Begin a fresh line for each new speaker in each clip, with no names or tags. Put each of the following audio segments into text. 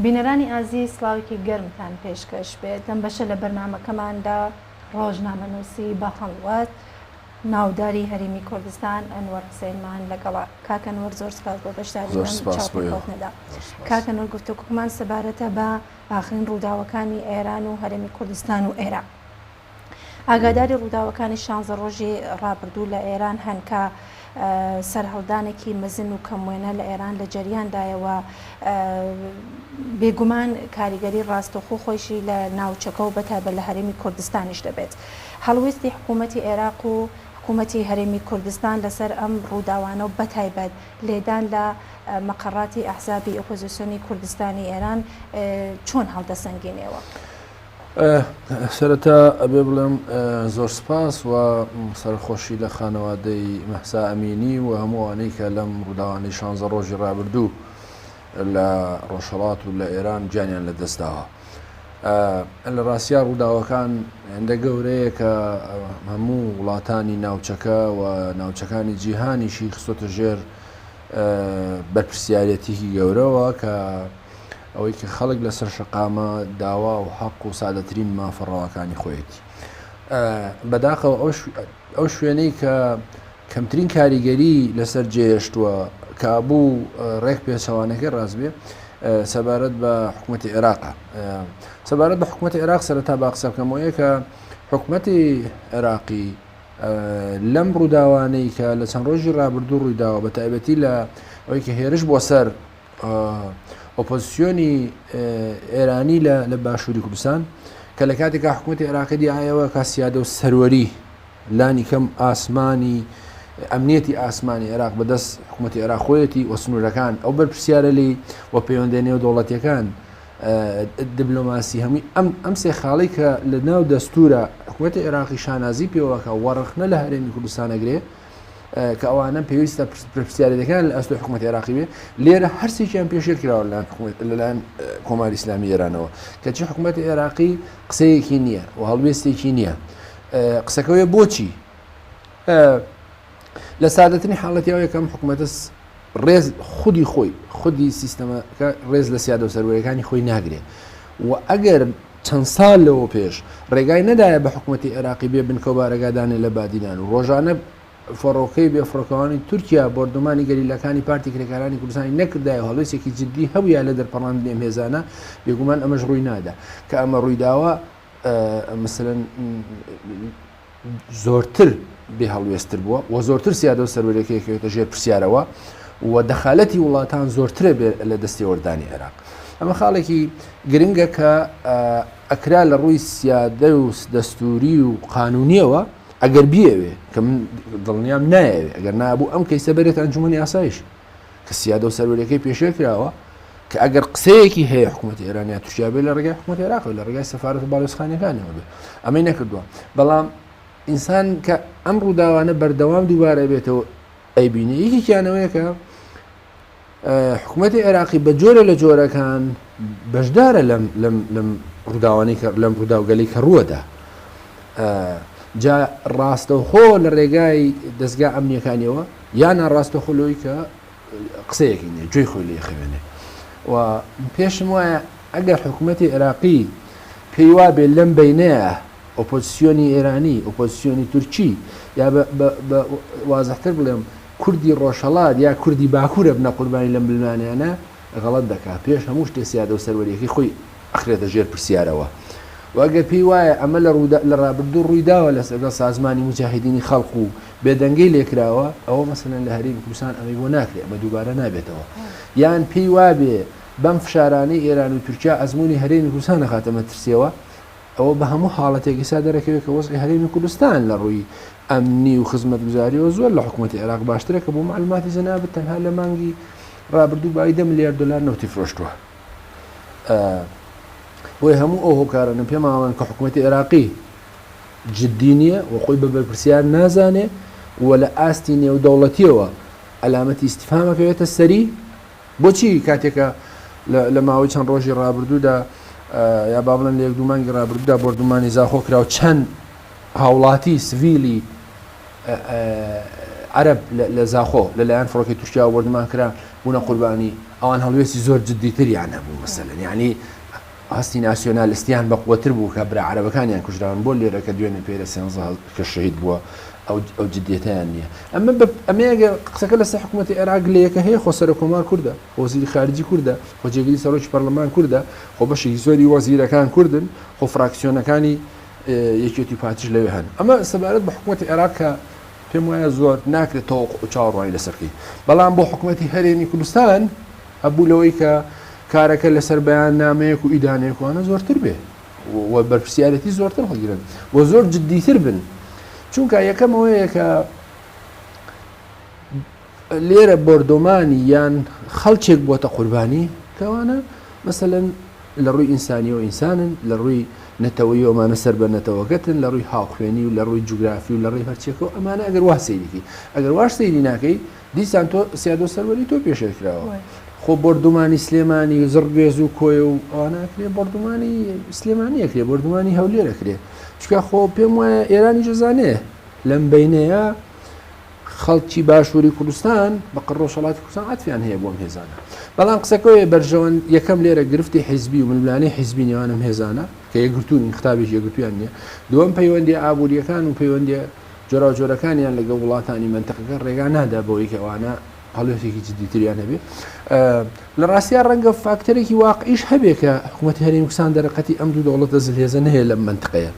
بینەرانی ئازیز سڵاوێکی گەرمتان پێشکەش بێت لەم بەشە لە بەرنامەکەماندا ڕۆژنامەنووسی بە هەڵوەت ناوداری هەرێمی کوردستان ئەنوەر حسێنمان لەگەڵە. کاک ئەنوەر زۆر سپاس بۆ بەشداری
زۆر
لەم
سپاس بۆ ئێوە.
چاوپێکەوتنەدا.
زۆر سپاس.
کاک ئەنوەر گفتوگۆکەمان سەبارەتە بە ئاخرین ڕووداوەکانی ئێران و هەرێمی کوردستان و ئێراق. ئاگاداری ڕووداوەکانی شانزە ڕۆژی ڕابردوو لە ئێران هەن کە سەرهەڵدانێکی مەزن و کەموێنە لە ئێران لە جەریاندایە و بێگومان کاریگەری ڕاستەوخۆ خۆیشی لە ناوچەکە و بەتایبەت لە هەرێمی کوردستانیش دەبێت. هەڵوێستی حکوومەتی عێراق و حکوومەتی هەرێمی کوردستان لەسەر ئەم ڕووداوانە و بەتایبەت لێدان لە مەقەڕاتی ئەحزابی ئۆپۆزیسیۆنی کوردستانی ئێران چۆن هەڵدەسەنگێنێوە؟
سەرەتا ئەبێ بڵێم زۆر سپاس و سەرخۆشی لە خانەوادەی مەهسا ئەمینی و هەموو ئەوانەی کە لەم ڕووداوانەی شانزە ڕۆژی ڕابردوو لە ڕۆژهەڵات و لە ئێران گیانیان لە دەستداوە. لە ڕاستیا ڕووداوەکان هێندە گەورەیە کە هەموو وڵاتانی ناوچەکە و ناوچەکانی جیهانیشی خستۆتە ژێر بەرپرسیارەتیکی گەورەوە کە ئەوەی کە خەڵک لەسەر شەقامە داوا و حەق و سادەترین مافە ڕەواکانی خۆیەتی. بەداخەوە ئەو شوێنەی کە کەمترین کاریگەری لەسەر جێهێشتووە کە بوو ڕێک پێچەوانەکەی ڕاست بێ سەبارەت بە حکوومەتی عێراقە. سەبارەت بە حکوومەتی عێراق سەرەتا با قسە بکەمەوەیە کە حکوومەتی عێراقی لەم ڕووداوانەی کە لە چەند ڕۆژی ڕابردوو ڕوویداوە بە تایبەتی لە ئەوەی کە هێرش بۆ سەر ئۆپۆزیسیۆنی ئێرانی لە باشووری کوردستان کە لە کاتێکا حکوومەتی عێراقی دیایەوە کە سیادە و سەروەری لانی کەم ئاسمانی ئەمنیەتی ئاسمانی عێراق بەدەست حکوومەتی عێراق خۆیەتی و سنوورەکان ئەو بەرپرسیارە لی و پەیوەندە نێودەوڵەتیەکان دبلۆماسی هەمووی ئەم ئەم سێ خاڵی کە لە ناو دەستورە حکوومەتی عێراقی شانازی پێوەکە وەڕخنە لە هەرێمی کوردستانەگرێ کە ئەوانە پێویستە پرسیارەکان لە ئەستۆی حکوومەتی عێراقی بێ لێرە هەرسێکیان پێشێل کراوە لەلایەن حکوومەت لەلایەن کۆماری ئیسلامی ئێرانەوە کەچی حکوومەتی عێراقی قسەیەکی نییە و هەڵوێستێکی نییە قسەکەوەیە بۆچی لە سادەترین حاڵەتی ئەوەیە کەم حکوومەتە ڕێز خودی خۆی خودی سیستەمەکە ڕێز لە سیادە و سەروەرەکانی خۆی ناگرێ و ئەگەر چەند ساڵ لەوە پێش ڕێگای نەدایە بە حکومەتی عێراقی بێ بنکە و بارەگا دانێ لە بادینان و ڕۆژانە فڕۆکەی بێ فڕۆکەوانی تورکیا بۆردومانی گەریلاکانی پارتی کرێکارانی کوردستانی نەکردایە و هەڵوێستێکی جددی هەبوویا لە دەرپەڕاندنی ئەم هێزانە بێگومان ئەمەش ڕووی نادا کە ئەمە ڕوویداوە مەسەلەن زۆرتر بێ هەڵوێستر بووە و زۆرتر سیادە و سەروەریەکەی کەوێتە ژێر پرسیارەوە و دەخالەتی وڵاتان زۆرترە بێ لە دەستێوەردانی عێراق. ئەمە خاڵێکی گرنگە کە ئەکرا لە ڕووی سیادە و دەستوری و قانونیەوە ئەگەر بیەوێ کە من دڵنیام نایەوێ ئەگەر نابوو ئەم کەیسە بەرێتە ئەنجومەنی ئاسایش کە سیادە و سەروەریەکەی پێشێل کراوە کە ئەگەر قسەیەکی هەیە حکوومەتی ئێران یا تورکیا بێ لە ڕێگای حکوومەتی عێراق لە ڕێگای سەفارەت و باڵیۆزخانەکانەوە بێ ئەمەی نەکردووە بەڵام ئینسان کە ئەم ڕووداوانە بەردەوام دووبارە بێتەوە ئەیبینێ یەکێکیانەوەیە کە حکوومەتی عێراقی بە جۆرە لە جۆرەکان بەشدارە لەم لەم لەم ڕووداوانەی کە لەم ڕووداوگەلی کە ڕووەدا جا ڕاستەوخۆ لە ڕێگای دەستگا ئەمنیەکانیەوە یا ناڕاستەخۆ لەوەی کە قسەیەکی نیە گوێی خۆی لێ خەوێنێ و پێشم وایە ئەگەر حکوومەتی عێراقی پێی وابێ لەم بینەیە ئۆپۆزیسیۆنی ئێرانی ئۆپۆزیسیۆنی تورکی یا بە وازحتر بڵێم کوردی ڕۆژهەڵات یا کوردی باکوورە بنە قوربانی لەم ململانێیانە غەڵەت دەکات پێش هەموو شتێ سیادە و سەروەریەکەی خۆی ئەخرێتە ژێر پرسیارەوە و ئەگەر پێی وایە ئەمە لە ڕوودا لە ڕابردوو ڕووی داوە لە لەگەڵ سازمانی موجاهیدینی خەڵق و بێدەنگەی لێکراوە ئەوە مەسەلەن لە هەرێمی کوردستان ئەمەی بۆ ناکرێ ئەمە دووبارە نابێتەوە یان پێی وابێ بەم فشارانەی ئێران و تورکیا ئەزموونی هەرێمی کوردستان ئەخاتە مەترسیەوە ئەوە بە هەموو حاڵەتێک ئیستا دەرەکەوێت کە وەزعی هەرێمی کوردستان لە ڕووی ئەمنی و خزمەتگوزاریەوە زۆر لە حکوومەتی عێراق باشترە کە بۆ معلوماتی جەنابت تەنها لە مانگی ڕابردوو بایی دە ملیار دۆلار نەوتی فرۆشتووە. بۆیە هەموو ئەو هۆکارانە پێمان ئەڵێن کە حکوومەتی عێراقی جددی نییە و خۆی بە بەرپرسیار نازانێ و لە ئاستی نێودەوڵەتیەوە عەلامەتی ئیستیفهام ئەکەوێتە سەری. بۆچی کاتێکە لە ماوەی چەند ڕۆژی ڕابردوودا یا با بڵێن لە یەک دوو مانگی ڕابردوودا بۆردومانی زاخۆ کرا و چەند هاوڵاتی سڤیلی عەرەب لە زاخۆ لەلایەن فڕۆکەی تورکیا بۆردومان کرا بوونە قوربانی. ئەوان هەڵوێستی زۆر جدیتریان هەبوو مەسەلەن یعنی هەستی ناسیۆنالستیان بەقوەتر بوو کە برا عەرەبەکانیان کوژراون بۆ لێرە کە دوێنێ پێرە سێنزە کە شەهید بووە ئەو ئەو جدیەتیان نییە ئەمە ئەمەیە قسەکە لەسەر حکوومەتی عێراق گلەیەکە هەیە خۆ سەرۆک کۆمار کوردە خۆ وەزیری خارجی کوردە خۆ جێگری سەرۆکی پەرلەمان کوردە خۆ بەشێکی زۆری وەزیرەکان کوردن خۆ فراکسیۆنەکانی یەکێتی پارتیش لەوێ هەن ئەمە سەبارەت بە حکوومەتی عێراق کە پێم وایە زۆر ناکرێت تەوەقع و چاوەڕوانی لەسەر بکەین بەڵام بۆ حکوومەتی هەرێمی کوردستان هەبوو لەوەی کە کارەکە لەسەر بەیاننامەیەک و ئیدانەیەک وانە زۆرتر بێ و بەرپرسیارێتی زۆرتر هەڵگرن و زۆر جدیتر بن چونکە یەکەم ئەوەیە کە لێرە بۆردۆمانی یان خەڵکێک بۆتە قوربانی کەوانە مەسەلەن لە ڕووی ئینسانیەوە ئینسانن لە ڕووی نەتەوەیی ئەمانە سەر بە نەتەوەکەتن لە ڕووی هاوخوێنی و لە ڕووی جوگرافی و لە ڕووی هەرچێکەوە ئەمانە ئەگەر وا سەیریکەی ئەگەر واش سەیری ناکەی دیسان تۆ سیادە و سەروەری تۆ پێشێل کراوە خۆ بۆردومانی سلێمانی و زڕگوێز و کۆیە و ئەوانە ئەکرێ بۆردومانی سلێمانی ئەکرێ بۆردومانی هەولێر ئەکرێ چونکە خۆ پێم وایە ئێرانیش ئەزانێ لەم بەینەیە خەڵکی باشووری کوردستان بە قەر ڕۆژهەڵاتی کوردستان عەتفیان هەیە بۆ ئەم هێزانە بەڵام قسەکەوەیە بەرژەوەند یەکەم لێرە گرفتی حیزبی و ململانێی حیزبی نێوان ئەم هێزانە کە یەکگرتوو نین خطابێکی یەکگرتوویان نییە دووەم پەیوەندیە ئابوورییەکان و پەیوەندیە جۆراوجۆرەکانیان لەگەڵ وڵاتانی مەنتقەکە ڕێگا نادا بەوەی کە ئەوانە هەڵوێستێکی جدیتریان هەبێ لە ڕاستیا ڕەنگە فاکتەرێکی واقعیش هەبێ کە حکوومەتی هەرێمی کوردستان دەرەقەتی ئەم دوو دەوڵەتە زلهێزە نەیە لەم مەنتقەیە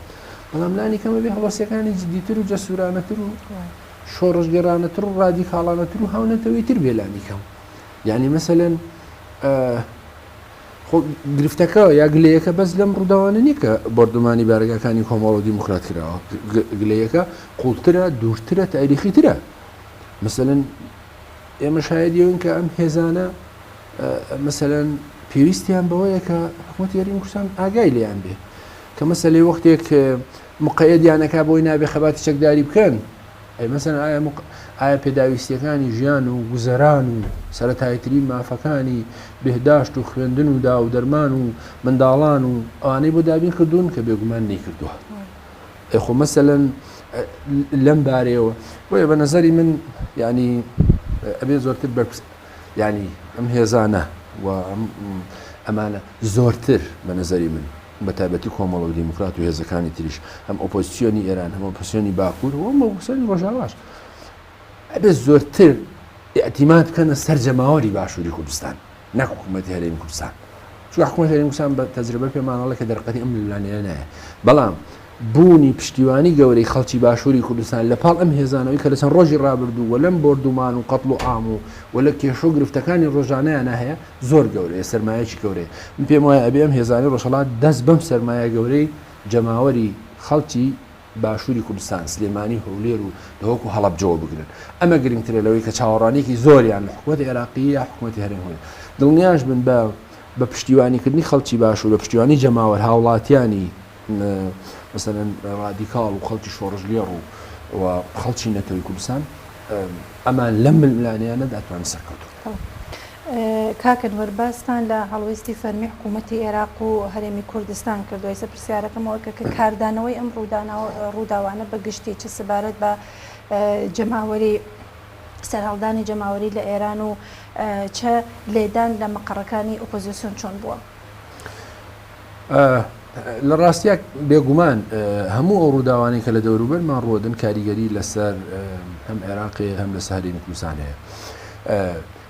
بەڵام لانی کەمە بێ هەڵوەستەکانی جدیتر و جەسوورانەتر و شۆڕشگێڕانەتر و ڕادیکاڵانەتر و هاونەتەوەیتر بێ لانی کەم یعنی مەسەلەن خۆ گرفتەکە یا گلەیەکە بەس لەم ڕووداوانە نییە کە بۆردومانی بارەگاکانی کۆمەڵ و دیموکرات کراوە، گلەیەکە قوڵترە، دوورترە، تاریخیترە. مەسەلەن ئێمە شایەدی ئەوین کە ئەم هێزانە مەسەلەن پێویستیان بەوەیە کە حکوومەتی هەرێمی کوردستان ئاگای لێیان بێ کە مەسەلەی وەختێک مقەیەدیانەکە بۆی نابێ خەباتی چەکداری بکەن ئەی مەسەلەن ئایا مق ئایا پێداویستیەکانی ژیان و گوزەران و سەرەتایترین مافەکانی بێهداشت و خوێندن و داو دەرمان و منداڵان و ئەوانەی بۆ دابین کردوون کە بێگومان نەیکردووە ئەی خۆ مەسەلەن لەم بارەیەوە بۆیە بە نەزەری من یعنی ئەبێ زۆرتر بەرپرس یعنی ئەم هێزانە و ئەمانە زۆرتر بە نەزەری من بە تایبەتی کۆمەڵە و دیموکرات و هێزەکانی تریش، هەم ئۆپۆزسیۆنی ئێران، هەم ئۆپۆزسیۆنی باکوور و هەم ئۆپۆزسیۆنی ڕۆژاواش ئەبێ زۆرتر ئیعتیماد بکەنە سەر جەماوەری باشووری کوردستان نەک حکوومەتی هەرێمی کوردستان. چونکە حکوومەتی هەرێمی کوردستان بە تەجربە پێمان ئەڵێ کە دەرقەتی ئەم ململانێیە نایە. بەڵام بوونی پشتیوانی گەورەی خەڵکی باشووری کوردستان لە پاڵ ئەم هێزانەوەی کە لە چەند ڕۆژی ڕابردوو و لەم بۆردومان و قەتڵ و عام و و لە کێشە و گرفتەکانی ڕۆژانەیانا هەیە زۆر گەورەیە، سەرمایەکی گەورەیە. من پێم وایە ئەبێ ئەم هێزانەی ڕۆژهەڵات دەست بەم سەرمایە گەورەی جەماوەری خەڵکی باشووری کوردستان، سلێمانی و هەولێر و دهۆک و هەڵەبجەوە بگرن. ئەمە گرنگترە لەوەی کە چاوەڕوانییەکی زۆریان لە حکوومەتی عێراقی یا حکوومەتی هەرێم هەبێت. دڵنیاش بن بە بە پشتیوانیکردنی خەڵکی باشوور، بە پشتیوانی جەماوەر، هاوڵاتیانی مەسەلەن ڕادیکاڵ و خەڵکی شۆڕشگێڕ و و خەڵکی نەتەوەی کوردستان، ئەمان لەم ململانێیانەدا ئەتوانن سەرکەوتوو بن.
کاک ئەنوەر باستان لە هەڵوێستی فەرمی حکوومەتی ئێراق و هەرێمی کوردستان کردووە، ئێستا پرسیارەکەم ئەوە کە کە کاردانەوەی ئەم ڕووداوانە بە گشتی چ سەبارەت بە جەماوەری سەرهەڵدانی جەماوەری لە ئێران و چ لێدان لە مەقەڕەکانی ئۆپۆزیسیۆن چۆن بووە؟
لە ڕاستیا بێگومان هەموو ئەو ڕووداوانەی کە لە دەوروبەرمان ڕوودن کاریگەری لەسەر هەم عێراقی هەم لەسەر هەرێمی کوردستان هەیە.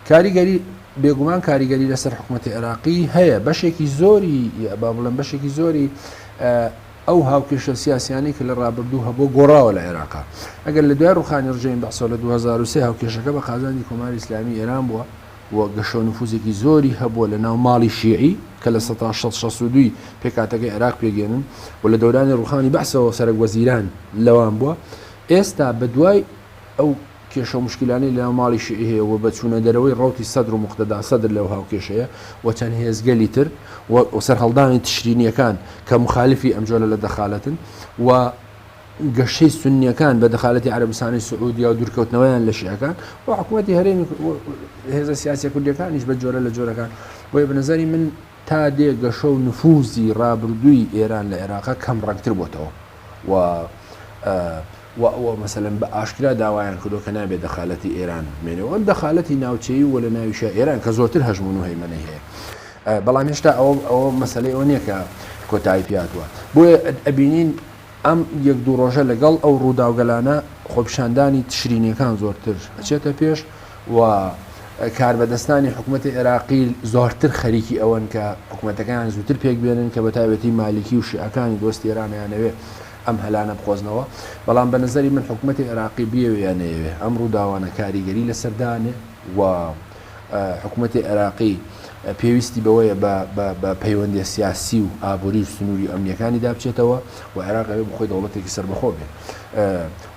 کاریگەری بێگومان کاریگەری لەسەر حکوومەتی عێراقی هەیە بەشێکی زۆری با بڵێم بەشێکی زۆری ئەو هاوکێشە سیاسیانەی کە لە ڕابردوو هەبوو گۆڕاوە لە عێراقا ئەگەر لە دوای ڕوخانی ڕژێمی بەعسەوە لە 2023 هاوکێشەکە بە قازانجی کۆماری ئیسلامی ئێران بووە و گەشە و نفوزێکی زۆری هەبووە لە ناو ماڵی شیعی کە 60% 62 پێکهاتەکەی عێراق پێگەێنن و لە دەورانی ڕوخانی بەعسەوە سەرەک وەزیران لەوان بووە ئێستا بە دوای ئەو کێشە و موشکیلانەی لەناو ماڵی شیعی هەیە و بە چوونە دەرەوەی ڕەوتی سەدر و موقتەدا سەدر لەو هاوکێشەیە و چەند هێزگەلی تر و سەرهەڵدانی تشرینییەکان کە موخالفی ئەم جۆرە لە دەخالەتن و گەشەی سوننییەکان بە دەخالەتی عەرەبستانی سعودیا و دوورکەوتنەوەیان لە شیعەکان و حکوومەتی هەرێمی هێزە سیاسیە کوردیەکانیش بە جۆرە لە جۆرەکان بۆیە بە نەزەری من تا دێ گەشە و نفوزی ڕابردووی ئێران لە عێراقا کەم ڕەنگتر بۆتەوە و. و ئەوە مەسەلەن بە ئاشکرا داوایان کردووە کە نابێ دەخالەتی ئێران بمێنێ و ئەم دەخالەتی ناوچەیی و لە ناویشا ئێران کە زۆرتر هەژموون و هەیمەنەی هەیە بەڵام هێشتا ئەوە ئەوە مەسەلەی ئەوە نییە کە کۆتایی پێ هاتووە بۆیە ئەبینین ئەم یەک دوو ڕۆژە لەگەڵ ئەو ڕووداوگەلانە خۆپیشاندانی تشرینیەکان زۆرتر ئەچێتە پێش و کاربەدەستانی حکومەتی عێراقی زۆرتر خەریکی ئەوەن کە حکومەتەکەیان زووتر پێک بێنن کە بە تایبەتی مالیکی و شیعەکانی دۆستی ئێران ئەیانەوێ ئەم هەلانە بقۆزنەوە بەڵام بە نەزەری من حکومەتی عێراقی بیەوێ یا نەیەوێ ئەم ڕووداوانە کاریگەری لەسەر دانێ و حکومەتی عێراقی پێویستی بەوەیە بە پەیوەندیە سیاسی و ئابووری و سنووری و ئەمنیەکانیدا بچێتەوە و عێراق ئەوێ بخۆی دەوڵەتێکی سەربەخۆ بێ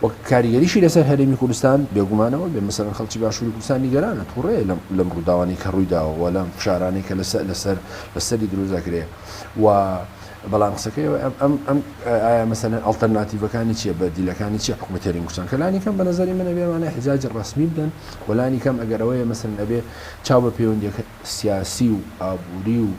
وەک کاریگەریشی لەسەر هەرێمی کوردستان بێگومانەوە بێ مەسەلەن خەڵکی باشووری کوردستان نیگەرانە تووڕەیە لەم لەم ڕووداوانەی کە ڕووی داوە و لەم فشارانەی کە لەسەر لەسەر لەسەری دروست دەکرێ و بەڵام قسەکەی ئەوەیە ئەم ئەم ئەم ئایا مەسەلەن ئەڵتەرناتیڤەکانی چییە بەدیلەکانی چییە حکومەتی هەرێمی کوردستان کە لانی کەم بە نەزەری من ئەبێ ئەمانە ئیحتجاجی ڕەسمی بدەن و لانی کەم ئەگەر ئەوەیە مەسەلەن ئەبێ چاو بە پەیوەندییەکە سیاسی و ئابووری و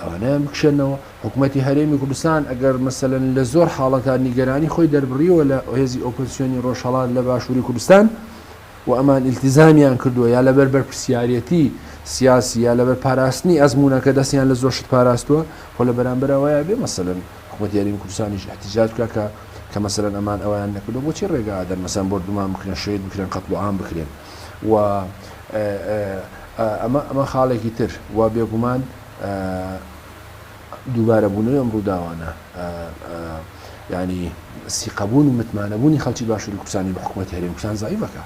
ئەوانەیان بکشێنەوە. حکومەتی هەرێمی کوردستان ئەگەر مەسەلەن لە زۆر حاڵەتا نیگەرانی خۆی دەربڕیوە لە هێزی ئۆپۆزسیۆنی ڕۆژهەڵات لە باشووری کوردستان و ئەمان ئیلتیزامیان کردووە یا لەبەر بەرپرسیارێتی سیاسی یا لەبەر پاراستنی ئەزموونەکە دەستیان لە زۆر شت پاراستووە خۆ لە بەرامبەر ئەوەیا بێ مەسەلەن حکومەتی هەرێمی کوردستانیش ئیحتیجاج بکا کە کە مەسەلەن ئەمان ئەوەیان نەکردووە بۆچی ڕێگا ئەدەن مەسەلەن بۆردومان بکرێن شەهید بکرێن قەتڵ و عام بکرێن و ئەمە ئەمە خاڵێکی تر و بێگومان دووبارەبوونەوەی ئەم ڕووداوانە یانی سیقەبوون و متمانەبوونی خەڵکی باشووری کوردستانی بە حکوومەتی هەرێمی کوردستان زەعیفەکە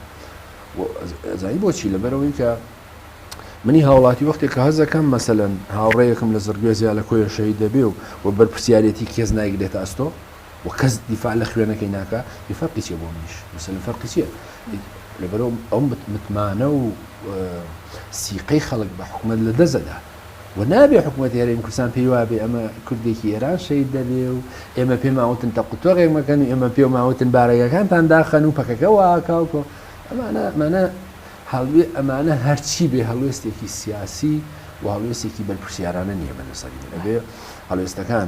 زانی بۆچی لەبەرەوەی کە منی هاوڵاتی وەختێک کە هەزەکەم مەسەلەن هاوڕێیەکم لە زڕگوێز یا لە کۆیە شەهید دەبێ و و بەرپرسیارەتی کێس نایگرێتە ئەستۆ و کەس دیفاع لە خوێنەکەی ناکا ئی فەرقی چیە بۆ منیش مەسەلەن فەرقی چیە لەبەرەوە ئەو متمانە و سیقەی خەڵک بە حکومەت لە دەست دەدا و نابێ حکومەتی هەرێمی کوردستان پێی وابێ ئەمە کوردێکی ئێران شەهید دەبێ و ئێمە پێمان وتن تەق و تۆقێک مەکەن و ئێمە پێمان وتن بارەگاکانتان داخەن و پەکەکە واکا و ئەمانە ئەمانە هەڵوێ ئەمانە هەرچی بێ هەڵوێستێکی سیاسی و هەڵوێستێکی بەرپرسیارانە نییە بە نەزەری من ئەبێ هەڵوێستەکان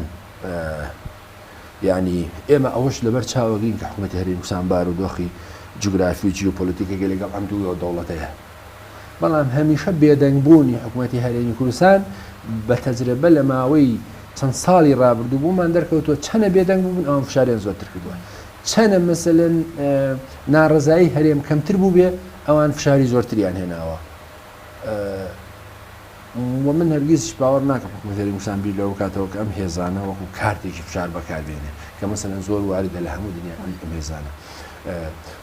یانی ئێمە ئەوەش لەبەر چاوەگرین کە حکوومەتی هەرێمی کوردستان بارودۆخی جوگرافی و جیۆپۆلیتیکەکەی لەگەڵ ئەم دوو دەوڵەتەیە. بەڵام هەمیشە بێدەنگ بوونی حکوومەتی هەرێمی کوردستان بە تەجرەبە لە ماوەی چەند ساڵی ڕابردوو بۆمان دەرکەوتووە چەنە بێدەنگ بوون ئەوان فشاریان زۆرتر کردووە. چەنە مەسەلەن ناڕەزایی هەرێم کەمتر بووبێ ئەوان فشاری زۆرتریان هێناوە. وە من هەرگیزیش باوەڕ ناکەم حکومەتی هەرێمی کوردستان بیر لەوە بکاتەوە کە ئەم هێزانە وەکو کارتێکی فشار بەکار بێنێ کە مەسەلەن زۆر واردە لە هەموو دنیا ئەم ئەم هێزانە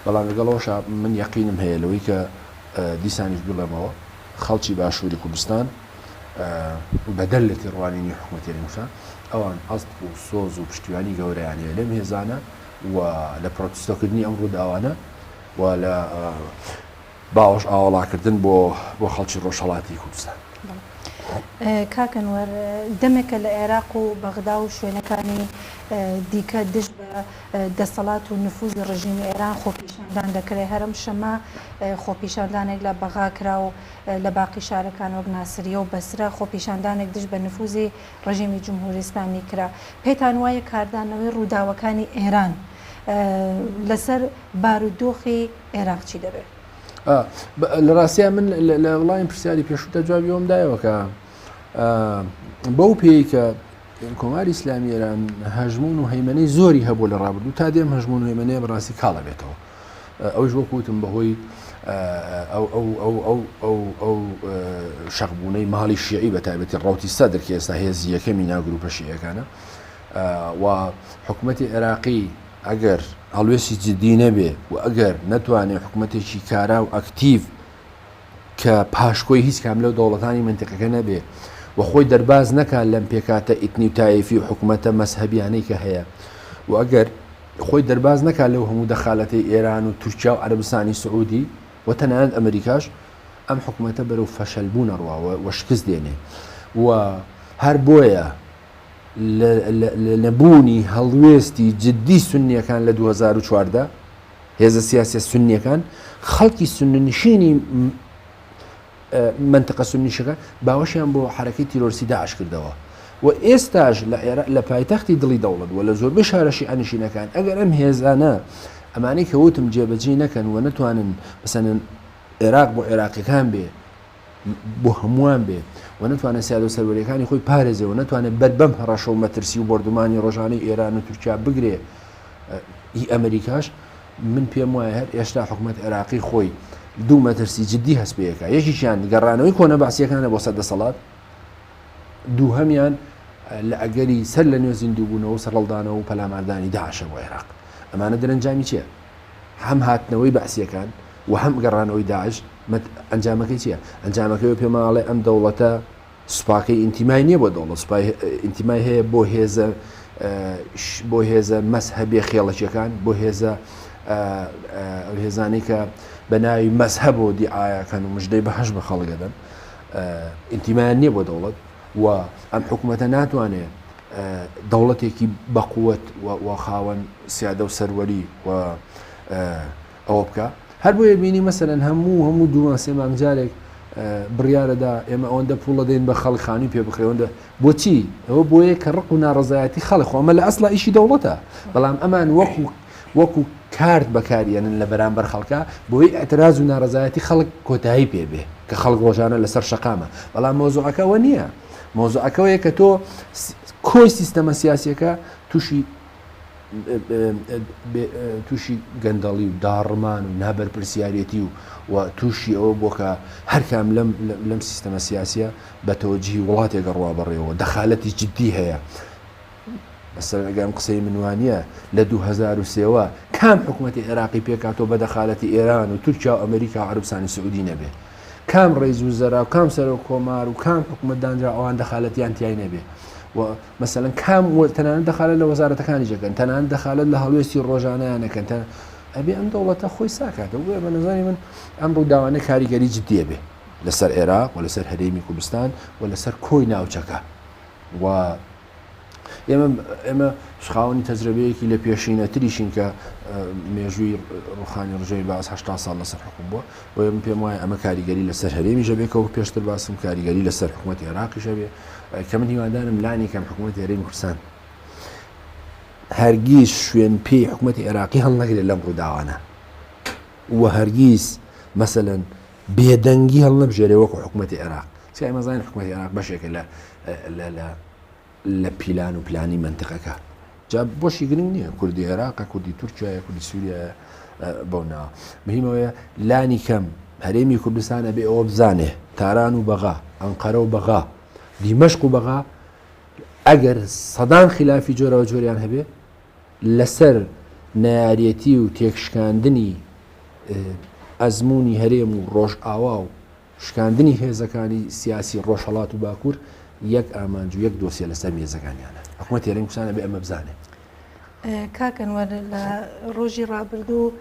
بەڵام لەگەڵ ئەوەشا من یەقینم هەیە لەوەی کە دیسانیش بڵێمەوە خەڵکی باشووری کوردستان بەدەر لە تێڕوانینی حکومەتی هەرێمی کوردستان ئەوان ئەست و سۆز و پشتیوانی گەورەیان هەیە لەم هێزانە و لە پرۆتستۆکردنی ئەم ڕووداوانە و لە باوەش ئاوەڵاکردن بۆ بۆ خەڵکی ڕۆژهەڵاتی کوردستان.
کاک ئەنوەر دەمێکە لە عێراق و بەغدا و شوێنەکانی دیکە دژ بە دەسەڵات و نفوزی ڕژیمی ئێران خۆپیشاندان دەکرێت، هەر ئەم شەمە خۆپیشاندانێک لە بەغا کرا و لە باقی شارەکان وەک ناسریە و بەسرە خۆپیشاندانێک دژ بە نفوزی ڕژیمی جمهوری ئیسلامی کرا. پێتان وایە کاردانەوەی ڕووداوەکانی ئێران لەسەر بارودۆخی عێراق چی دەبێت؟
لە ڕاستیا من لە وڵامی پرسیاری پێشووتە جوابی ئەوم دایەوە کە بەو پێی کە کۆماری ئیسلامی ئێران هەژمون و هەیمەنەی زۆری هەبوو لە ڕابردوو تا دێم هەژمون و هەیمەنەیە بەڕاستی کاڵە بێتەوە ئەوش وەکو وتم بەهۆی ئەو ئەو ئەو ئەو ئەو ئەو شەقبوونەی ماڵی شیعی بە تایبەتی ڕوتی سەدر کە ئێستا هێزی یەکەمی ناگروپە شیعەکانە و حکوومەتی عێراقی ئەگەر هەڵوێستی جدی نەبێ و ئەگەر نەتوانێ حکومەتێکی کارا و ئەکتیڤ کە پاشکۆی هیچ کام لەو دەوڵەتانی مەنتیقەکە نەبێ و خۆی دەرباز نەکا لەم پێکهاتە ئیتنی و تایفی و حکومەتە مەزهەبیانەی کە هەیە و ئەگەر خۆی دەرباز نەکا لەو هەموو دەخالەتەی ئێران و تورکیا و عەرەبستانی سعودی و تەنانەت ئەمریکاش ئەم حکومەتە بەرەو فەشەل بوون ئەڕوا و شکست دێنێ و هەر بۆیە لە نەبوونی هەڵوێستی جددی سوننیەکان لە 2014 هێزە سیاسیە سوننیەکان خەڵکی سوننشینی منطقە سوننیشەکە باوەشیان بۆ حرەکەی تیرۆرسی داعش کردەوە و ئێستاش لە عێراق لە پایتەختی دڵی دەوڵەت و لە زۆربەی شارە شیعەنشینەکان ئەگەر ئەم هێزانە ئەمانەی کە وتم جێبەجێ نەکەن و نەتوانن مەسەلەن عێراق بۆ عێراقیەکان بێ بۆ هەمووان بێ و نەتوانێت سیادە و سەروەریەکانی خۆی پارێزێ و نەتوانێت بەر بەم هەڕەشە و مەترسی و بۆردومانی ڕۆژانەی ئێران و تورکیا بگرێ هی ئەمریکاش من پێم وایە هەر ئێشتا حکومەت عێراقی خۆی دوو مەترسی جدی هەست پێیەکە یەکێکیان گەڕانەوەی کۆنە بەعسیەکانە بۆ سەر دەسەڵات دووهەمیان لە ئەگەری سەر لە نوێ زیندووبوونەوە و سەرهەڵدانەوە و پەلاماردانی داعشە بۆ عێراق. ئەمانە دەرەنجامی چییە؟ هەم هاتنەوەی بەعسییەکان و هەم گەڕانەوەی داعش ئەنجامەکەی چییە؟ ئەنجامەکەی ئەوە پێمان ئەڵێ ئەم دەوڵەتە سوپاکەی ئینتیمای نییە بۆ دەوڵەت، سوپای ئینتیمای هەیە بۆ هێزە بۆ هێزە مەزهەبیە خێڵەکیەکان، بۆ هێزە ئەو هێزانەی کە بە ناوی مەزهەبەوە دیعایەکەن و مژدەی بەهەشت بە خەڵک ئەدەن. ئینتیمایان نییە بۆ دەوڵەت و ئەم حکوومەتە ناتوانێت دەوڵەتێکی بەقوت و خاوەن سیادە و سەروەری و ئەوە بکە هەر بۆیە بینی مەسەرەن هەموو هەموو دووان سێ مانگ جارێک بڕیارەدا ئێمە ئەوەندە پوڵە دەین بە خەڵک خانی پێ بخرێەوەندە بۆچی ئەوە بۆیە کە ڕق و ناڕزایەتی خەڵک خۆ ئەمە لە ئەسڵا ئیشی دەوڵەتە بەڵام ئەمان وەکو وەکو کارت بەکاریەنن لە بەرامبەر خەڵکا بۆی ئیعتراز و نارەزایەتی خەڵک کۆتایی پێ بێ کە خەڵک ڕۆژانە لەسەر شەقامە بەڵام مەوزوعەکە ئەوە نییە مەوزوعەکە ئەوەیە کە تۆ کۆی سیستەمە سیاسیەکە تووشی تووشی گەندەڵی و داڕمان و نابەرپرسیارەتی و و تووشی ئەوە بۆ کە هەرکام لەم لەم سیستەمە سیاسیە بە تەوەجهی وڵاتێک ڕوا بەڕێوە دەخالەتی جدی هەیە مەسەلەن ئەگەر ئەم قسەی من وانیە لە 2003 وە کام حکومەتی عێراقی پێکهاتووە بە دەخالەتی ئێران و تورکیا و ئەمریکا و عەرەبستانی سعودی نەبێ کام ڕەئیس وزەرا و کام سەرۆک کۆمار و کام حکومەت دانرا ئەوان دەخالەتیان تیای نەبێ و مەسەلەن کام تەنانەت دەخالەت لە وەزارەتەکانیش دەکەن تەنانەت دەخالەت لە هەڵوێستی ڕۆژانەیان دەکەن تەن ئەبێ ئەم دەوڵەتە خۆی ساکاتەوە بۆیە بە نەزەری من ئەم ڕووداوانە کاریگەری جدیە بێ لەسەر عێراق و لەسەر هەرێمی کوردستان و لەسەر کۆی ناوچەکە و ئێمە ئێمە خاوەنی تەجرەبەیەکی لە پێشینەتریشین کە مێژووی ڕوخانی ڕژێمی بەعس هەشتا ساڵ لەسەر حکوم بووە بۆیە من پێم وایە ئەمە کاریگەری لەسەر هەرێمیش هەبێ کە وەک پێشتر باسم کاریگەری لەسەر حکوومەتی عێراقیش هەبێ کە من هیوادارم لانی کەم حکوومەتی هەرێمی کوردستان هەرگیز شوێن پێی حکوومەتی عێراقی هەڵنەگرێت لەم ڕووداوانە و هەرگیز مەسەلەن بێدەنگی هەڵنەبژێرێ وەکو حکوومەتی عێراق چکە ئێمە زانین حکوومەتی عێراق بەشێکە لە لە لە لە پیلان و پلانی مەنتقەکە جا بۆشی گرنگ نییە کوردی عێراقە کوردی تورکیایە کوردی سووریایە بەو ناوە مهمەوەیە لانی کەم هەرێمی کوردستان ئەبێ ئەوە بزانێ تاران و بەغا ئەنقەرە و بەغا دیمەشق و بەغا ئەگەر سەدان خلافی جۆرەوە جۆریان هەبێ لەسەر نەیارەتی و تێکشکاندنی ئەزمموی هەرێم و ڕۆژئاوا و شکاندنی هێزەکانی سیاسی ڕۆژهەڵات و باکوور یەک ئامانج و یەک دۆسیە لەسەر مێزەکانیانە. حکومەتی هەرێمی کوردستان ئەبێ ئەمە بزانێ.
کاک ئەنوەر لە ڕۆژی ڕابردوو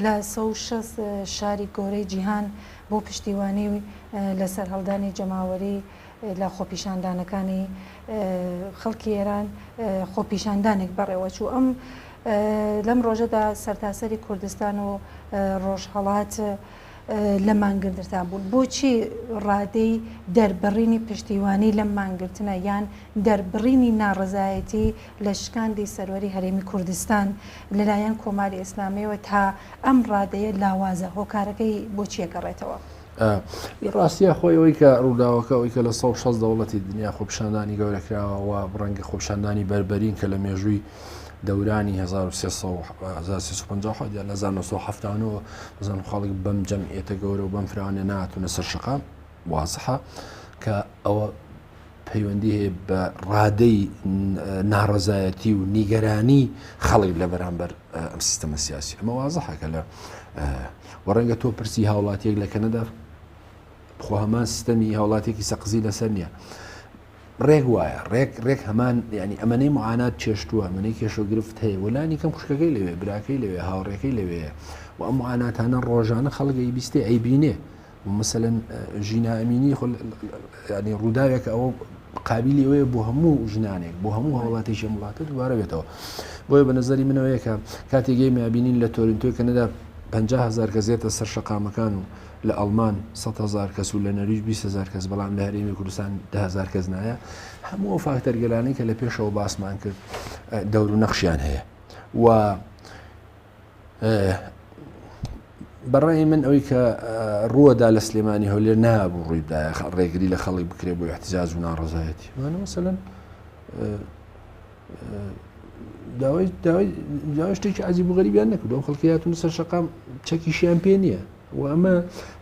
لە 160 شاری گەورەی جیهان بۆ پشتیوانی لە سەرهەڵدانی جەماوەری لە خۆپیشاندانەکانی خەڵکی ئێران خۆپیشاندانێک بەڕێوەچوو ئەم لەم ڕۆژەدا سەرتاسەری کوردستان و ڕۆژهەڵات لە مانگرتان بوون، بۆچی ڕادەی دەربڕینی پشتیوانی لەم مانگرتنە یان دەربڕینی ناڕەزایەتی لە شکاندی سەروەری هەرێمی کوردستان لەلایەن کۆماری ئیسلامیەوە تا ئەم ڕادەیە لاوازە، هۆکارەکەی بۆچی ئەگەڕێتەوە؟
لە ڕاستیا خۆی ئەوەی کە ڕووداوەکە ئەوەی کە لە 160 دەوڵەتی دنیا خۆپیشاندانی گەورە کراوە و ڕەنگە خۆپیشاندانی بەربەرین کە لە مێژووی دەورانی 1357 یان 1970 بزانم خەڵک بەم جەمعیەتە گەورە و بەم فراوانە ناتونە سەر شەقام وازحە کە ئەوە پەیوەندی هەیە بە ڕادەی ناڕەزایەتی و نیگەرانی خەڵک لە بەرامبەر ئەم سیستەمە سیاسی ئەمە وازحە کە لە وەڕەنگە تۆ پرسی هاوڵاتیەک لە کەنەدا خۆ هەمان سیستەمی هاوڵاتێکی سەقزی لەسەر نییە ڕێک وایە ڕێک ڕێک هەمان یانی ئەمەنەی معانات چێشتووە ئەمەنەی کێشە و گرفت هەیە و لانی کەم خوشکەکەی لەوێ براکەی لەوێ هاوڕێکەی لەوێ و ئەم معاناتانە ڕۆژانە خەڵک ئەیبیستێ ئەیبینێ و مەسەلەن ژینا ئەمینی خۆ ینی ڕووداوێک ئەوە قابلی ئەوەیە بۆ هەموو ژنانێک بۆ هەموو هاوڵاتێکی ئەم وڵاتە دووبارە بێتەوە بۆیە بە نظری منەوەیە کە کاتێک ئێمە بینین لە تۆرنتۆی کەنەدا 50 هزار کەس دێتە سەر شەقامەکان و لە ئەڵمان 100 هزار کەس و لە نەرویج 20 هزار کەس بەڵام لە هەرێمی کوردستان 10 هزار کەس نایە هەموو ئەو فاکتەرگەلانەی کە لە پێشەوە باسمان کرد دەور و نەخشیان هەیە و بەڕای من ئەوەی کە ڕووەدا لە سلێمانی هەولێر نابوو ڕووی بدایە ڕێگری لە خەڵک بکرێ بۆ احتجاج و ناڕەزایەتی وانە مەسەلەن داوای داوای داوای شتێکی عجیب و غەریبیان نەکردو ئەو خەڵکی هاتون سەر شەقام چەکیشیان پێ نییە و ئەمە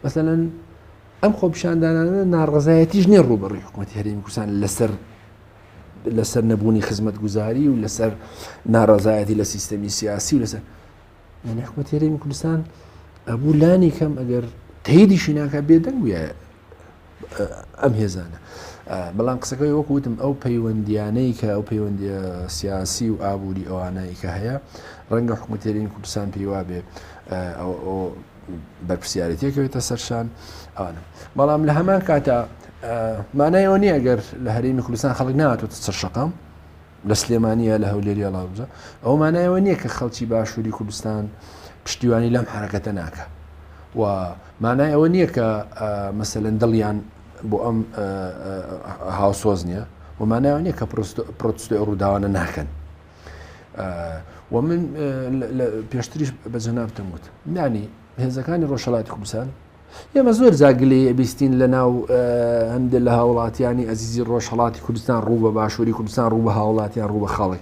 مەسەلەن ئەم خۆپیشاندانانە ناڕەزایەتیش نییە ڕووبەڕووی حکوومەتی هەرێمی کوردستان لەسەر لەسەر نەبوونی خزمەتگوزاری و لەسەر ناڕەزایەتی لە سیستەمی سیاسی و لەسەر یعنی حکوومەتی هەرێمی کوردستان ئەبوو لانی کەم ئەگەر تەیدیشی ناکە بێدەنگ بووە ئەم هێزانە بەڵام قسەکەی وەکو وتم ئەو پەیوەندیانەی کە ئەو پەیوەندیە سیاسی و ئابووری ئەوانەی کە هەیە ڕەنگە حکوومەتی هەرێمی کوردستان پێی وابێ بەرپرسیارێتیەکەوێتە سەرشان ئەوانە بەڵام لە هەمان کاتا مانای ئەوە نییە گەر لە هەرێمی کوردستان خەڵک نهاتۆتە سەر شەقام لە سلێمانیە لە هەولێری هەڵەبجە ئەو مانای ئەوە نییە کە خەڵکی باشووری کوردستان پشتیوانی لەم حرەکەتە ناکە و مانای ئەوە نییە کە مەسەلەن دڵیان بۆ ئەم هاوسۆز نییە و مانای ئەوە نییە کە پرۆتستۆی ئەو ڕووداوانە ناکەن و من پێشتریش بە جەنابتم وت یانی هێزەکانی ڕۆژهەڵاتی کوردستان ئێمە زۆر جار گلەیی ئەبیستین لە ناو هەندێک لە هاوڵاتیانی ئەزیزی ڕۆژهەڵاتی کوردستان ڕوو بە باشووری کوردستان ڕوو بە هاوڵاتیان ڕوو بە خەڵک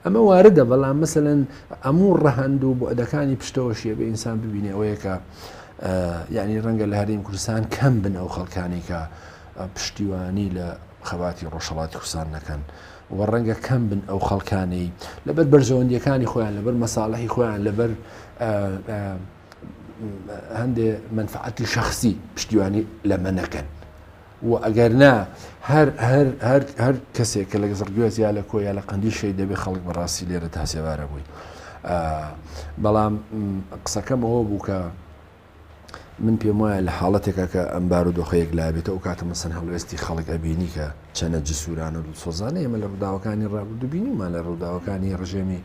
ئەمە واردە بەڵام مەسەلەن ئەموو ڕەهەند و بۆدەکانی پشتەوەشیە بە ئینسان ببینێ ئەوەیە کە یعنی ڕەنگە لە هەرێم کوردستان کەم بن ئەو خەڵکانی کە پشتیوانی لە خەباتی ڕۆژهەڵاتی کوردستان نەکەن و ڕەنگە کەم بن ئەو خەڵکانەی لەبەر بەرژەوەندیەکانی خۆیان لەبەر مەساڵحی خۆیان لەبەر هەندێ مەنفعەتی شەخسی پشتیوانی لەمە نەکەن و ئەگەر نا هەر هەر هەر هەر کەسێک کە لە زڕگوێز یا لە کۆ یا لە قەندیل شەید دەبێ خەڵک بەڕاستی لێرە تا سێبارە بووی بەڵام قسەکەم ئەوە بوو کە من پێم وایە لە حاڵەتێکا کە ئەم بارودۆخە یەکلابێتەوە ئەو کاتە مەسەن هەڵوێستی خەڵک ئەبینی کە چەنە جسورانە و دڵسۆزانە ئێمە لە ڕووداوەکانی ڕابردوو بینیومان لە ڕووداوەکانی ڕژێمی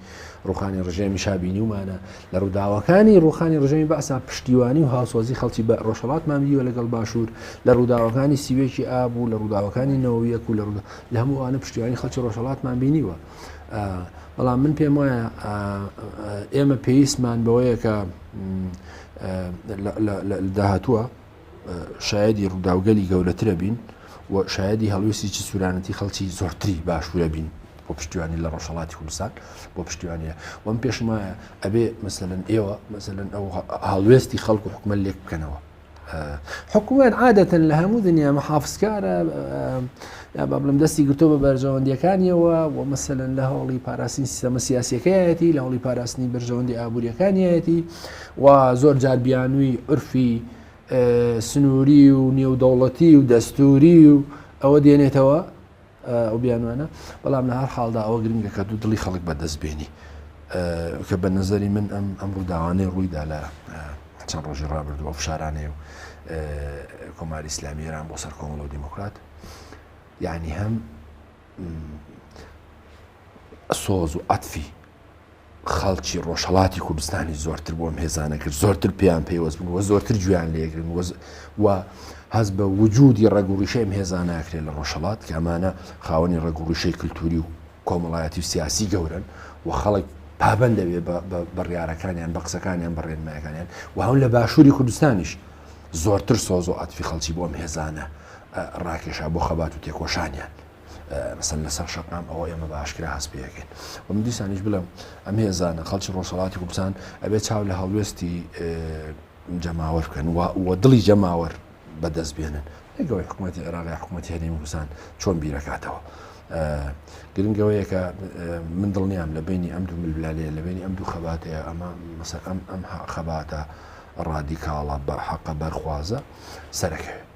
ڕوخانی ڕژێمی شا بینیومانە لە ڕووداوەکانی ڕوخانی ڕژێمی بەعسا پشتیوانی و هاوسۆزی خەڵکی بە ڕۆژهەڵاتمان بیوە لەگەڵ باشوور لە ڕووداوەکانی سیوێکی ئاب و لە ڕووداوەکانی نەوەیەک و لە ڕوودا لە هەموو ئەوانە پشتیوانی خەڵکی ڕۆژهەڵاتمان بینیوە بەڵام من پێم وایە ئێمە پێویستمان بەوەیە کە لە داهاتووە شایدی ڕووداوگەلی گەورەترە بین و شایدی هەڵویستی چ سوورانەتی خەڵکی زۆرتری باشوورە بین بۆ پشتیوانی لە ڕۆژهڵاتی کوردستان بۆ پشتیوانیە وەم پێشم وایە ئەبێ مەسەلەن ئێوە مەسەلەن ئەو هەڵوێستی خەڵک و حکومەت لێک بکەنەوە حکومەت عادەتەن لە هەموو دنیا محافزکارە یا با بڵێم دەستی گرتۆ بە بەرژەوەندیەکانیەوە و مەسەلەن لە هەوڵی پاراستنی سیستەمە سیاسیەکەیەتی لە هەوڵی پاراستنی بەرژەوەندی ئابووریەکانیەتی و زۆر جار بیانووی عرفی سنووری و نێودەوڵەتی و دەستوری و ئەوە دێنێتەوە ئەو بیانوانە بەڵام لە هەر حاڵدا ئەوە گرنگە کە دوو دڵی خەڵک بەدەست بێنی کە بە نظری من ئەم ئەم ڕووداوانەی ڕوویدا لە چەند ڕۆژی ڕابردوو ئەو فشارانەی و کۆماری ئیسلامی ئێران بۆ سەر کۆمەڵە و دیموکرات یعنی هەم سۆز و عەتفی خەڵکی ڕۆژهەڵاتی کوردستانی زۆرتر بۆ ئەم هێزانە کرد، زۆرتر پێیان پەیوەست بوون و زۆرتر گوێیان لێگرن و هەست بە وجودی ڕەگ و ڕیشەی ئەم هێزانە ئەکرێت لە ڕۆژهەڵات کە ئەمانە خاوەنی ڕەگ و ڕیشەی کلتوری و کۆمەڵایەتی و سیاسی گەورەن و خەڵک پابەند دەبێت بە بڕیارەکانیان بە قسەکانیان بە ڕێنمایەکانیان و هەم لە باشووری کوردستانیش زۆرتر سۆز و عەتفی خەڵکی بۆ ئەم هێزانە ڕاکێشا بۆ خەبات و تێکۆشانیان. مەسەلەن لەسەر شەقام ئەوە ئێمە بە ئاشکرا هەست پێ ئەکەین و من دیسانیش بڵێم ئەم هێزانە خەڵکی ڕۆژهەڵاتی کوردستان ئەبێ چاو لە هەڵوێستی جەماوەر بکەن و دڵی جەماوەر بەدەست بێنن نەگەوەی حکوومەتی عێراق یا حکوومەتی هەرێمی کوردستان چۆن بیرەکاتەوە گرنگەوەیە کە من دڵنیام لە بینی ئەم دوو ململانێ لە بینی ئەم دوو خەباتەیە ئەمە مەسەر ئەم ئەم خەباتە ڕادیکاڵە بە حەقە بەرخوازە سەرەکەوێت.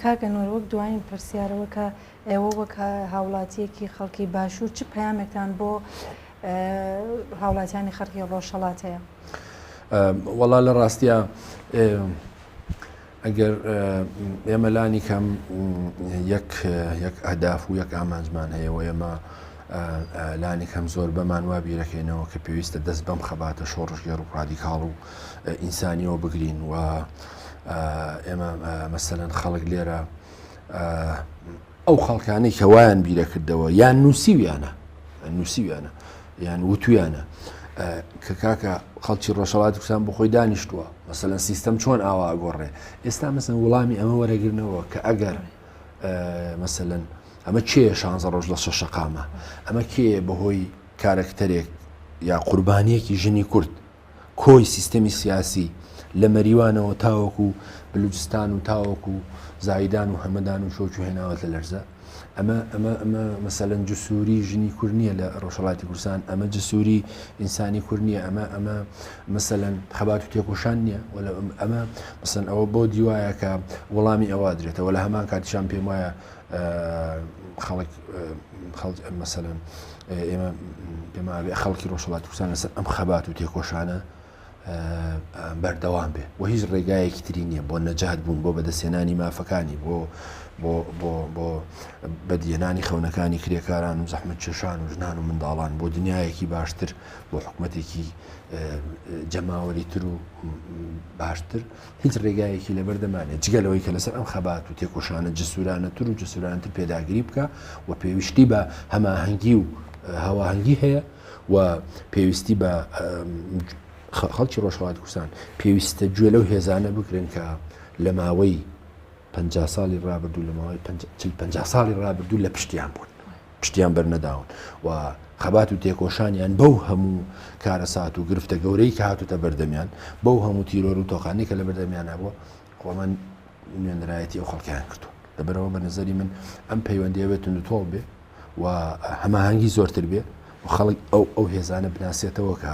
کاک ئەنوەر وەک دوایین پرسیارەوە کە ئێوە وەک هاوڵاتیەکی خەڵکی باشوور چ پەیامێکتان بۆ هاوڵاتیانی خەڵکی ڕۆژهەڵات هەیە؟
وەڵا لە ڕاستیا ئەگەر ئێمە لانی کەم یەک یەک ئەهداف و یەک ئامانجمان هەیە و ئێمە لانی کەم زۆر بەمان وا بیرەکەینەوە کە پێویستە دەست بەم خەباتە شۆڕشگێڕ و ڕادیکاڵ و ئینسانیەوە بگرین و ئێمە مەسەلەن خەڵک لێرە ئەو خەڵکانەی کە وایان بیرەکردەوە یان نووسیویانە نووسیویانە یان وتویانە. کە کاکە خەڵکی ڕۆژهەڵاتی کوردستان بۆ خۆی دانیشتووە مەسەلەن سیستەم چۆن ئاوا ئەگۆڕێ ئێستا مەسەن وڵامی ئەمە وەرەگرنەوە کە ئەگەر مەسەلەن ئەمە کێ شانزە ڕۆژ لە شەقامە ئەمە کێ بەهۆی کارەکتەرێک یا قوربانیەکی ژنی کورد کۆی سیستەمی سیاسی لە مەریوانەوە تاوەکو بلوجستان و تاوەکو زاهیدان و هەمەدان و شۆک و هێناوەتە لەرزە ئەمە ئەمە ئەمە مەسەلەن جسوری ژنی کورد نییە لە ڕۆژهەڵاتی کوردستان ئەمە جسوری ئینسانی کورد نییە ئەمە ئەمە مەسەلەن خەبات و تێکۆشان نییە وەلا ئەمە مەسەن ئەوە بۆ دیوایە کە وەڵامی ئەوە درێتەوە لە هەمان کاتیشان پێم وایە خەڵک خەڵک مەسەلەن ئێمە پێما بێ خەڵکی ڕۆژهەڵاتی کوردستان لەسەر ئەم خەبات و تێکۆشانە بەردەوام بێ و هیچ ڕێگایەکی تری نییە بۆ نەجات بوون بۆ بەدەستهێنانی مافەکانی بۆ بۆ بۆ بۆ بەدیهێنانی خەونەکانی کرێکاران و زەحمەتکێشان و ژنان و منداڵان بۆ دنیایەکی باشتر بۆ حکومەتێکی جەماوەری تر و باشتر هیچ ڕێگایەکی لەبەردەمانێت جگە لەوەی کە لەسەر ئەم خەبات و تێکۆشانە جسورانەتر و جسورانتر پێداگری بکە و پێویستی بە هەماهەنگی و هەواهەنگی هەیە و پێویستی بە خەڵکی ڕۆژهەڵاتی کوردستان پێویستە گوێ لەو هێزانە بگرن کە لە ماوەی 50 ساڵی ڕابردوو لە ماوەی 50 ساڵی ڕابردوو لە پشتیان بوون پشتیان بەرنەداون و خەبات و تێکۆشانیان بەو هەموو کارەسات و گرفتە گەورەی کە هاتوتە بەردەمیان بەو هەموو تیرۆر و تۆقانی کە لە بەردەمیان هەبووە خۆمان نوێنەرایەتی ئەو خەڵکیان کردو لەبەرەوە بە نظری من ئەم پەیوەندیە بێت توندوتۆڵ بێ و هەماهەنگی زۆرتر بێ و خەڵک ئەو ئەو هێزانە بناسێتەوە کە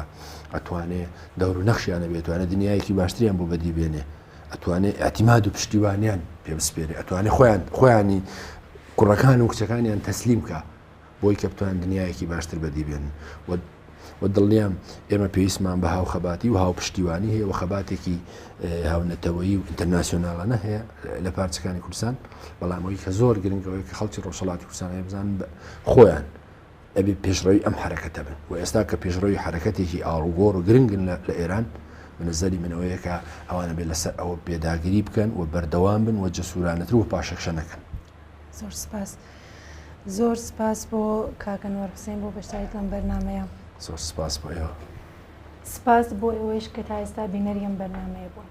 ئەتوانێ دەور و نەخشیانە بێت توانێت دنیایەکی باشتریان بۆ بەدی بێنێ ئەتوانێ ئەتیماد و پشتیوانیان پێ بسپێرێ ئەتوانێ خۆیان خۆیانی کوڕەکان و کچەکانیان تەسلیم کە بۆی کە بتوان دنیایەکی باشتر بەدی بێن و و دڵنیام ئێمە پێویستمان بە هاوخەباتی و هاوپشتیوانی هەیە و خەباتێکی هاونەتەوەیی و ئینتەرناسیۆنالانە هەیە لە پارچەکانی کوردستان بەڵام ئەوەی کە زۆر گرنگەوەی کە خەڵکی ڕۆژهەڵاتی کوردستان هەیە بزانن خۆیان ئەبێ پێشڕەوی ئەم حرەکەتە بن و ئێستا کە پێشڕەوی حرەکەتێکی ئاڵوگۆڕ و گرنگن لە ئێران بە نەزەری منەوەیە کە ئەوانە بێ لەسەر ئەوە پێداگری بکەن و بەردەوام بن و جەسوورانەتر و پاشەکشە نەکەن.
زۆر سپاس. زۆر سپاس بۆ کاک ئەنوەر حوسێن بۆ بەشداریت لەم بەرنامەیە.
زۆر سپاس بۆ ئێوە.
سپاس بۆ ئێوەیش کە تا ئێستا بینەری ئەم بەرنامەیە بوون.